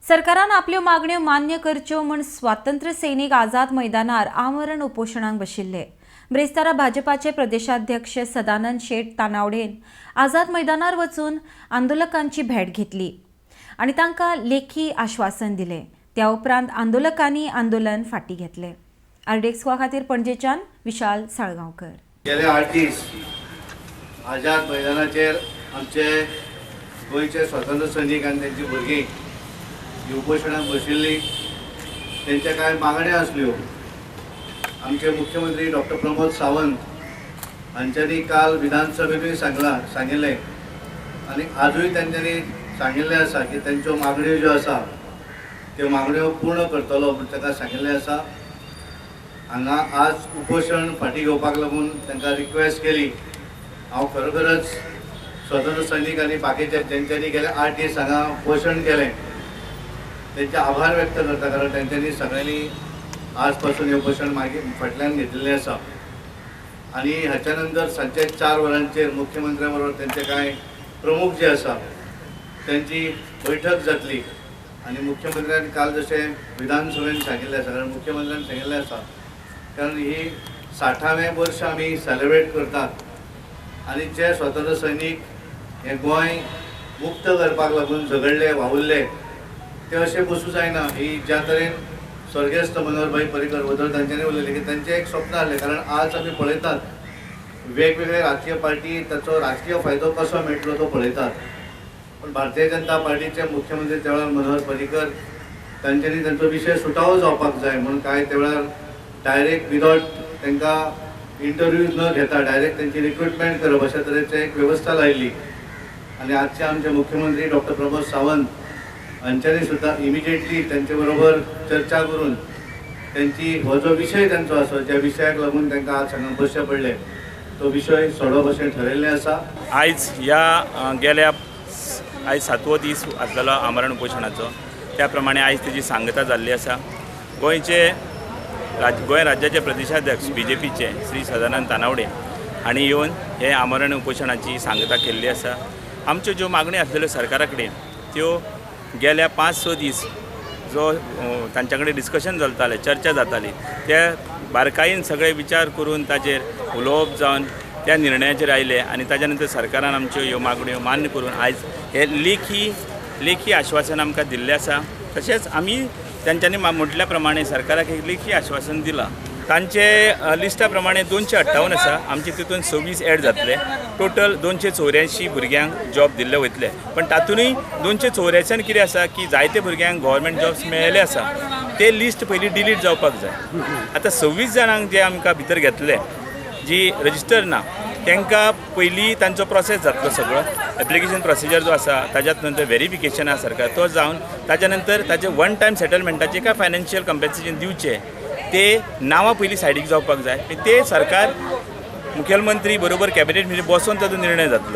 सरकारान आपल्यो मागण्यो मान्य करच्यो म्हूण स्वातंत्र्य सैनीक आझाद मैदानार आमरण उपोशणाक बशिल्ले. ब्रेस्तारा भाजपाचे प्रदेशाध्यक्ष सदानंद शेट तानावडेन आझाद मैदानार वचून आंदोलकांची भेट घेतली आनी तांकां लेखी आश्वासन दिलें. त्या उपरांत आंदोलकांनी आंदोलन फाटीं घेतलें. आरडीएक्स खातीर पणजेच्यान विशाल साळगांवकर. गेले 8 दीस आझाद मैदानाचेर आमचे गोंयचे स्वतंत्र सैनीक आनी तेंची भुरगीं ही उपोशणाक बशिल्लीं. तेंच्या कांय मागण्यो आसल्यो. आमचे मुख्यमंत्री डॉक्टर प्रमोद सावंत हांच्यांनी काल विधानसभेनूय सांगिल्लें आनी आजूय तेंच्यांनी सांगिल्लें आसा की तेंच्यो मागण्यो ज्यो आसा त्यो मागण्यो पूर्ण करतलो म्हूण ताका सांगिल्लें आसा. हांगा आज उपोशण फाटीं घेवपाक लागून तांकां रिक्वेस्ट केली. हांव खरोखरच स्वतंत्र सैनीक आनी बाकीचे जेंच्यांनी गेले 8 दीस हांगा उपोशण केलें तेंचे आभार व्यक्त करता, कारण तेंच्यांनी सगळ्यांनी आज पासून हें उपोशण मागीर फाटल्यान घेतिल्लें आसा. आनी हाच्या नंतर सांजचे 4 वरांचेर मुख्यमंत्र्या बरोबर तेंचे कांय प्रमुख जे आसा तेंची बैठक जातली. आनी मुख्यमंत्र्यान काल जशें विधानसभेन सांगिल्लें आसा, कारण मुख्यमंत्र्यान सांगिल्लें आसा, कारण ही 60वें वर्स आमी सेलिब्रेट करतात आनी जे स्वतंत्र सैनीक हें गोंय मुक्त करपाक लागून झगडले, वावुरले, ते अशें बसूं जायना. ही ज्या तरेन स्वर्गेस्त मनोहर भाई पर्रीकर बद्दल तांच्यांनी उलयलें की तांचें एक स्वप्न आहलें, कारण आज आमी पळयतात वेगवेगळे राजकीय पार्टी ताचो राजकीय फायदो कसो मेळटलो तो पळयतात, पण भारतीय जनता पार्टीचे मुख्यमंत्री त्या वेळार मनोहर पर्रीकर तांच्यांनी तांचो विशय सुटावो जावपाक जाय म्हणून कांय त्या वेळार डायरेक्ट विदाउट तांकां इंटरव्यू न घेता डायरेक्ट तेंची रिक्रुटमेंट करप अशा तरेची एक वेवस्था लायली. आनी आजचे आमचे मुख्यमंत्री डॉक्टर प्रमोद सावंत हांच्यांनी सुद्दां इमिजिएटली तेंचे बरोबर चर्चा करून तेंची हो जो विशय तेंचो आसा, ज्या विशयाक लागून तांकां आज हांगा बसचें पडलें, तो विशय सोडोवप अशें ठरयल्लें आसा. आयज ह्या गेल्या आयज सातवो दीस आसलेलो आमरण उपोशणाचो. त्या प्रमाणे आयज तेजी सांगता जाल्ली आसा. गोंय राज्याचे प्रदेशाध्यक्ष बीजेपीचे श्री सदानंद तानावडे हांणी येवन हे आमरण उपोशणाची सांगता केल्ली आसा. आमच्यो ज्यो मागण्यो आसलेल्यो सरकारा कडेन, त्यो गेल्या 5-6 दीस जो तांच्या कडेन डिस्कशन चलतालें, चर्चा जाताली, ते बारकायेन सगळे विचार करून ताजेर उलोवप जावन त्या निर्णयाचेर आयले. आनी ताज्या नंतर सरकारान आमच्यो ह्यो मागण्यो मान्य करून आयज हे लेखी लेखी आश्वासन आमकां दिल्लें आसा. तशेंच आमी तेंच्यांनी म्हटल्या प्रमाणे सरकाराक एक लेखी आश्वासन दिलां. तांचे लिस्टा प्रमाणे 258 आसा, आमचे तितून 26 एड जातले. टोटल 284 भुरग्यांक जॉब दिल्ले वयतले. पण तातूंतय 284 कितें आसा की जायते भुरग्यांक गव्हर्मेंट जॉब्स मेळ्ळे आसा, ते लिस्ट पयलीं डिलीट जावपाक जाय. आतां 26 जाणांक जे आमकां भितर घेतले, जी रजिस्टर ना, तांकां पयलीं तांचो प्रोसेस जातलो. सगळो एप्लिकेशन प्रोसिजर जो आसा, ताज्यात नंतर वेरिफिकेशन आसा सरकार, तो जावन ताज्या नंतर ताजे वन टायम सेटलमेंटाचे काय फायनान्शियल कंपेन्सेशन दिवचें, ते नांवां पयलीं सायडीक जावपाक जाय. ते सरकार, मुखेलमंत्री बरोबर कॅबिनेट मिटींग बसोन ताजो निर्णय जातलो.